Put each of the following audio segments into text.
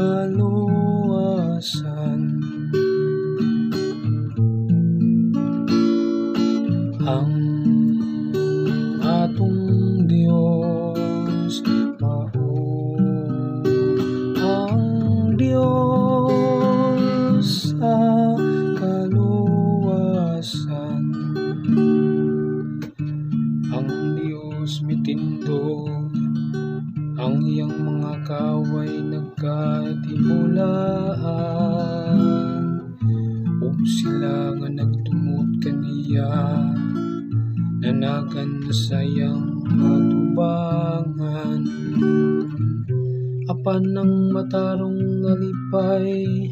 kaluwasan. Ang atong Dios mao ang Dios sa kaluwasan. Ang Dios mitindog, ang iyang mga kaaway nagkatimulaan, ug sila nga nagdumot kaniya nanagan sa iyang atubangan. Apan ang matarong nalipay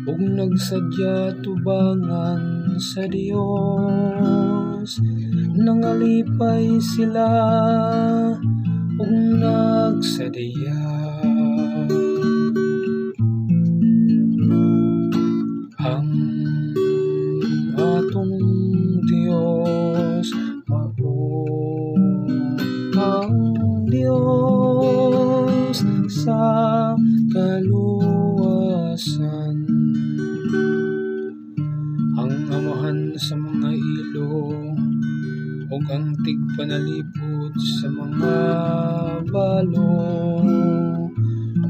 ug nagsadya tubangan sa Dios. Nangalipay sila ug nagsadya. Ang atong Dios mao ang Dios sa kaluwasan. Ang amahan sa mga ilo ug ang tigpanalipod sa mga balo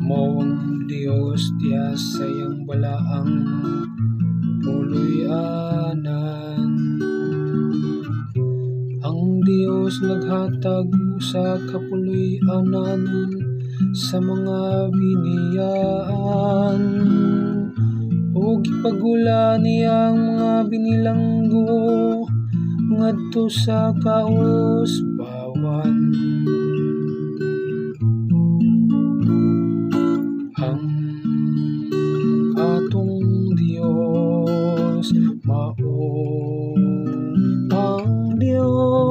mao ang Dios diha sa iyang balaang puloy-anan. Ang Dios naghatag sa kapuloy-anan sa mga biniyaan, ug gipagula niya ang mga binilanggo ngadto sa kauspawan. Ang atong Dios mao ang Dios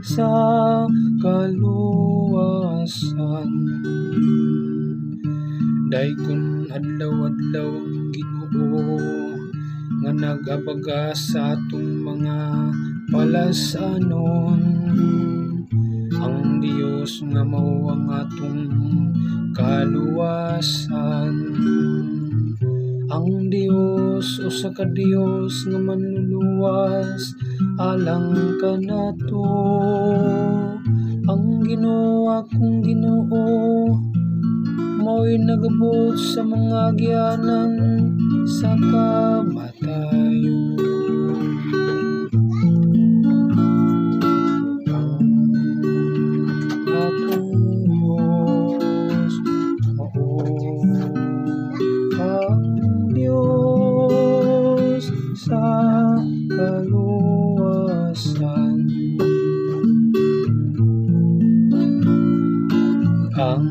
sa kaluwasan. Daygon adlaw-adlaw ang Ginoo nga nag-abaga sa atong mga palas-anon. Ang Dios nga mao ang atong kaluwasan. Ang Dios usa ka Dios nga manluluwas alang kanato. Ang Ginoo, akong Ginoo, mao'y nag-abot sa mga agianan sa kamatayon. Ang atong Dios mao ang Dios sa kaluwasan. Ang